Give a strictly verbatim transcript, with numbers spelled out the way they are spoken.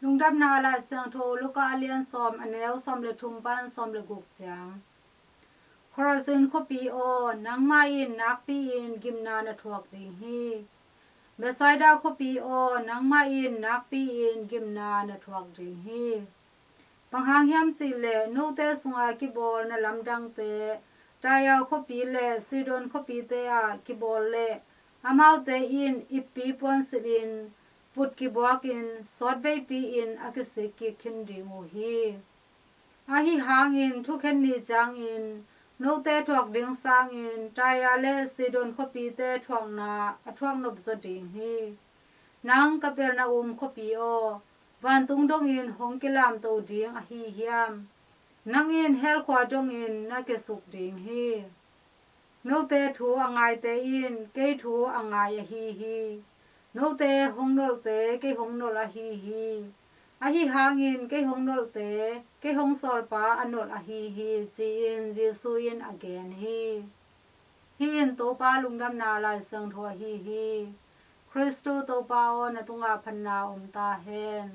Lungdamna Laisiangtho Luka a lian sawm, a neu sawm le thum pan sawm le guk ciang. Khorazin khuapi aw, nangmah in nakpi-in gimna na thuak ding hi. Bethsaida khuapi aw, nangmah in nakpi-in gimna na thuak ding hi. Bang hang hiam cih leh note sunga kibawl na lamdangte Tyre khuapi le Sidon khuapite ah kibawl leh amaute in ippi puansilhin put kibuakin sawtveipi-in a kisik kik khin ding uh hi. Ahi hangin thukhen ni ciangin note thuak ding sangin Tyre le Sidon khuapite thuakna a thuak nop zaw ding hi. Nang Kapernaum khuapi aw, vantung dongin hong kilamto ding ahi hiam? Nang in hell khua dongin na kisuk ding hi. Note thu a ngaite in kei thu a ngai ahi hi. Note hong nolhte kei hong nolh ahi hi. Ahi hangin kei hong nolhte kei hong sawlpa a nolh ahi hi, ci-in Jesu in a gen hi. Hih in Topa Lungdamna Laisiangtho ahi hi. Khristu Topa aw, na tungah phatna om ta hen.